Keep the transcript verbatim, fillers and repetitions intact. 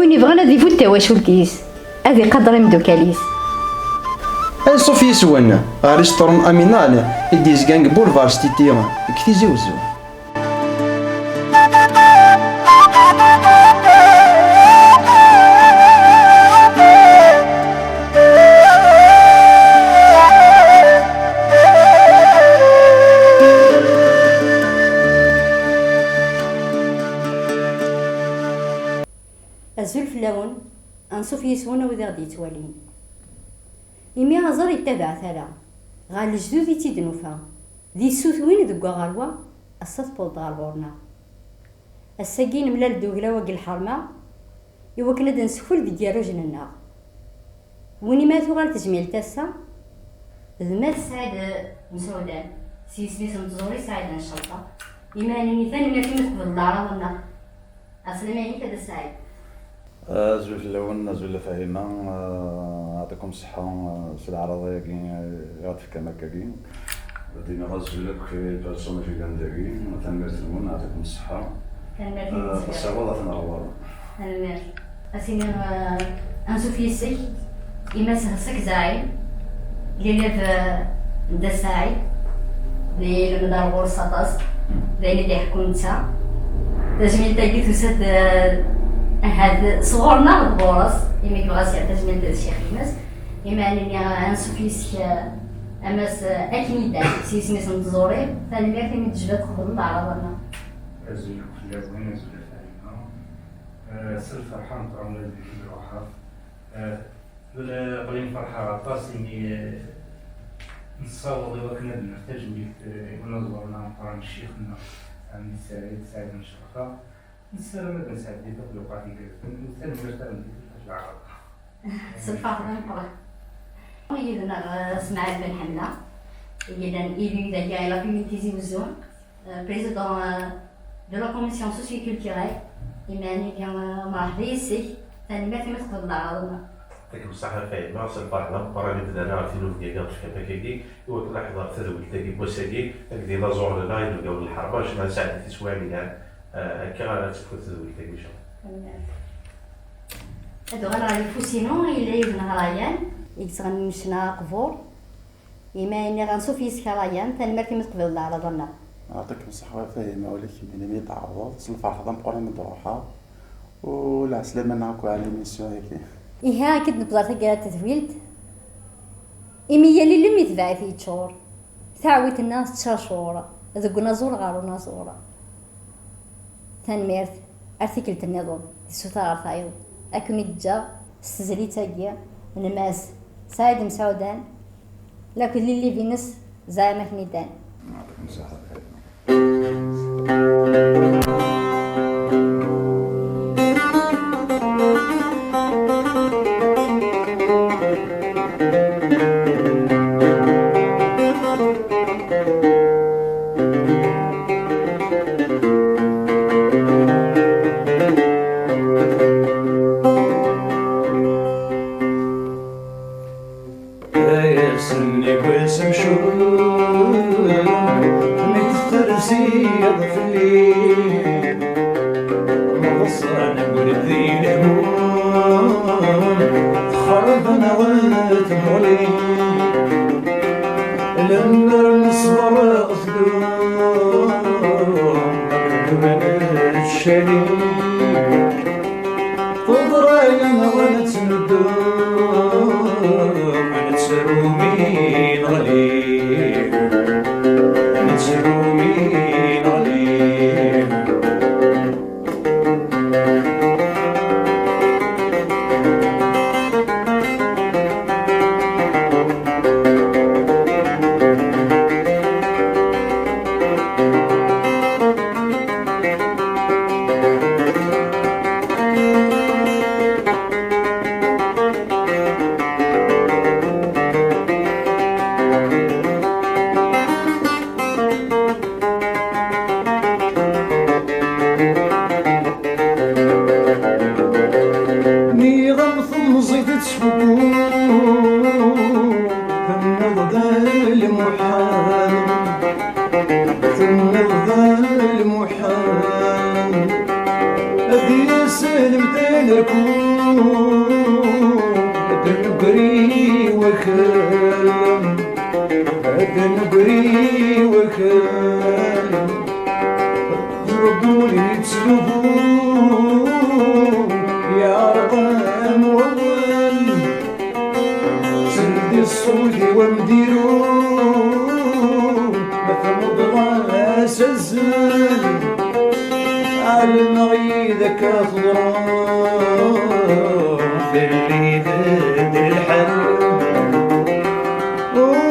Win yebɣan ad ifut tawacult-is, ad iqader imeddukal-is. Anṣuf yis-wen ɣer isṭuren Aminal i d-yezgan deg Boulevard Stiti deg Tizi Wezzu. Azul fell-awen, anṣuf yis-wen a wid i ɣ-d-yettwalin. Imi aẓar yettabaɛ tala, ɣer lejdud i tt-id-nufa, di ssut win deg waɣerwa, ass-a tewweḍ-d ɣer ɣur-neɣ. Ass-agi nemlal-d uglaw-agi n lḥerma, i wakken ad d-nsekfel deg yirujen-nneɣ. Win imi ara tuɣal tejmilt ass-a, d Mass Saɛid Mesɛudan, s yisem-is n tẓuri Saɛid n Ccerfa. Imi ara nini tanemmirt imi tqebleḍ leɛraḍ-nneɣ. Ɛeslama-inek a Dda Saɛid. Azul fell-awen, azul a Fahima, ah, yeɛṭikum ṣṣeḥḥa, ah, s leɛraḍ-agi, ah, i ɣ-d-tefkam akkagi. Ad d-iniɣ azul akk i lpersonaj yellan dagi, tanemmirt-nwen, yeɛṭikum ṣṣeḥḥa. Tanemmirt-nwen. Ah, tasawaḍ ad ten-ɣur. Tanemmirt. Ad s-iniɣ, ah, ansuf yis-k, i Mass Hessek Zaɛid, l'élève, ah, n Dda Saɛid, d ilemmed ar ɣur-s aṭas, d ayen i d-iḥekku netta. Tajmilt-agi tusa-d, ah, ahat sɣur-neɣ d ɣur-s, imi yebɣa s tajmilt d ccix-ines. Imi ara nini, ah, ansuf yis-k, ah, a Mass, ah, akken i d-, s yisem-is n tẓuri, tanemmirt imi d-tejbiḍ tqebleḍ leɛraḍ-nneɣ. Azul akk fell-awen, azul a Fahima. Ah, s lferḥ neṭṭermel deg lruḥ. Ah, aql-i ferḥeɣ aṭas imi, ah, nessaweḍ i wakken ad nefk tajmilt, ah, i unaẓur-nneɣ ameqqran, ccix-nneɣ, Ɛemmi Saɛid, Saɛid n Ccerfa. Nessaram ad nesɛeddi taṭbiqat igerrzen. Tanemmirt tameddit n Lḥaǧ Ɛaraḍ. S lferḥ d ameqqran. Yid-neɣ, ah, Smaɛil Ben Ḥemla, i yellan élu dagi à la commune Tizi Wezzu. Euh, président, euh, de la commission socioculturelle, imi ara nini, euh, mṛeḥba yis-k, tanemmirt imi tqebleḍ leɛraḍ-nneɣ. Yeɛṭikem ṣṣeḥḥa a Fahima, s lferḥ d ameqqran i d-nerra ɣer tinubgi-agi ɣef tfakak-agi, i wakken ad ḥeḍreɣ tadwilt-agi n wass-agi, akked inaẓuren-nneɣ inebgawen n lḥerma, acu ad nesɛeddi tiswiɛin yelhan, euh, akka ara tekfu tadwilt-agi, incallah. Tanemmirt. Ad uɣaleɣ ɣer ufus-inu, yella yiwen n Rayan, i yettɣennin ccna aqbur. Imi ara nini ansuf yis-k a Rayan, tanemmirt imi tqebleḍ leɛraḍ-nneɣ. Yeɛṭikem ṣṣeḥḥa a Fahima, ula d kemmini mi d-tɛerḍeḍ, s lferḥ d ameqqran i d-ruḥeɣ, u lɛeslama-nneɣ akk ɛla l'émission-agi. Ihi, akka d-newweḍ ɣer taggara n tedwilt, imi yal ilem itbeɛ-it yeččur, taɛwit-nneɣ tettcercur, deg unaẓur ɣer unaẓur. Tanemmirt, ar tikkelt nniḍen, di ssuta ɣer tayeḍ, ad ken-id-ǧǧeɣ s tezlit-agi n Mass Saɛid Mesɛudan, lakked l'élève-ines Zaɛim Aknidan. Ay ass-nni n wass amcum, mi tefterziḍ fell-i, mḍessan deg lehmum, texreb-aneɣ tmuɣli. Lemmer neṣber tdum, ma nettcali. Teḍra-yaneɣ nettnuddu, nettru mi neɣli, nettru mi neɣli. Ad negri wakal, ad negri wakal, Rebbi ur yettlubu, yeɛreq am wawal. Teldi ṣṣut-iw amdiru, ma tmuḍeḍ-as azal. Ɛelmeɣ yid-k ad teḍru.